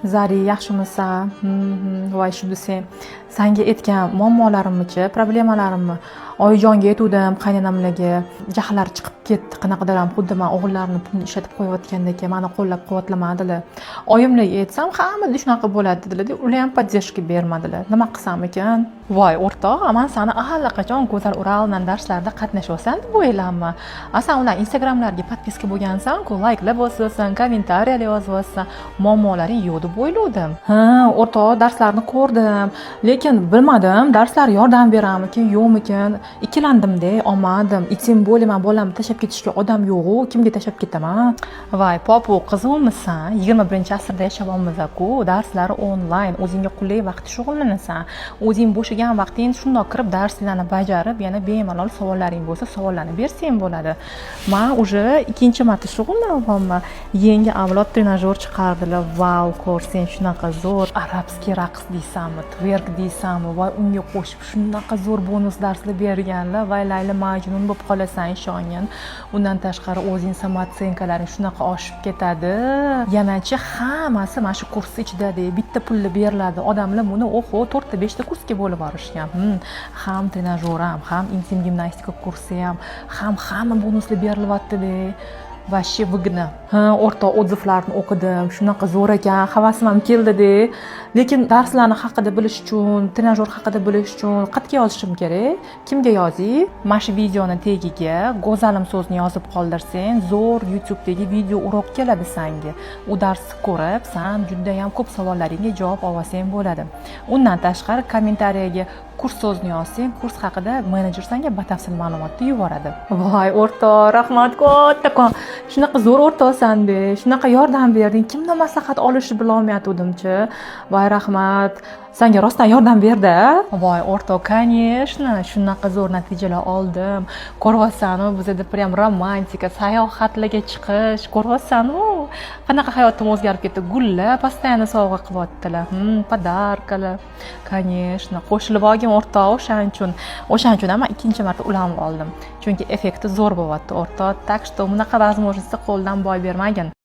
Zari, yaxshimisan? Voy, shu desang, sanga aytgan muammolarimnichi, problemalarimni oyijonga aytuvdim, qaynonamlarga jahllari chiqib ketdi qanaqadir ham, xuddi man o'g'illarini pulini ishlatib qo'yayotgandek mani qo'llab quvvatlamadilar. Oyimlarga aytsam, "Hammada shunaqa bo'ladi", dedilar. Ular ham поддержка bermadilar. Nima qilsam ekan? Voy, o'rtoq, man sani allaqachon Go'zal Uralnan darslarida qatnashyapsan deb o'ylayapman. A san ular Instagramlariga подписка bo'lgansan-ku, layklar bosyapsan, kommentariyalar yozyapsan, muammolaring yo'q deb o'ylovdim. Ha, o'rtoq, darslarni ko'rdim, lekin bilmadim, darslar yordam beramikin, yo'qmikin, ikkilandimda, olmadim. И тем более man bolamni tashlab ketishga odam yo'qu, kimga tashlab ketaman? Voy, popu, qizimmisan? 21-asrda yashayapmiz-ku, darslar onlayn, o'zingga qulay vaqtda shug'ullanasan. O'zing bo'shagan vaqting shundoq kirib darslarni bajarib, yana bemalol savollaring bo'lsa, savollarni bersang bo'ladi. Man уже ikkinchi marta shug'ullanyapman. Yangi avlod trenajyor chiqardilar, vau, ko'rsang, shunaqa zo'r, арабский raqs deysanmi, tverk deysanmi, voy, unga qo'shib shunaqa zo'r bonus darslar berganlar, voy, Layli Majnun bo'lib qolasan, ishongin. Undan tashqari, o'zing самооценка laring shunaqa oshib ketadi. Yanachi hammasi mana shu kursni ichida, bitta pulli beriladi. Odamlar buni, oho, to'rtta, beshta kursga bo'lib yuborishgan. Ham trenajyor ham, ham intim gimnastika kursi ham, ham hamma bonuslar berilyaptida, вообще выгодно. Ha, o'rtoq, отзыв larni o'qidim, shunaqa zo'r ekan, havasim ham keldida. Lekin darslarni haqida bilish uchun, trenajyor haqida bilish uchun qayerga yozishim kerak? Kimga yozay? Mana shu videoni tagiga "Go'zalim" so'zini yozib qoldirsang, zo'r YouTubedagi video урок keladi sanga. U darsni ko'rib, san judayam ko'p savollaringga javob olsang bo'ladi. Undan tashqari, kommentariyaga "kurs" so'zini yozsang, kurs haqida menejer sanga batafsil ma'lumotni yuboradi. Voy, o'rtoq, rahmat kattakon. Shunaqa zo'r o'rtoqsanda, shunaqa yordam berding. Kimdan maslahat olishni bilolmayotgandimchi. Voy, rahmat. Sanga rostdan yordam berdi? Voy, o'rtoq, конечно, shunaqa zo'r natijalar oldim. Ko'ryapsanu, bizada прям romantika, sayohatlarga chiqish, ko'ryapsanu, qanaqa hayotim o'zgarib ketdi. Gullar постоянно sovg'a qilyaptilar. Подарка lar. Конечно, qo'shilib olgin, o'rtoq, o'shaning uchun. O'shaning uchun ham man ikkinchi marta ulanib oldim. Chunki effekti zo'r bo'lyapti, o'rtoq. Так что bunaqa возможность ni qo'ldan boy bermagin.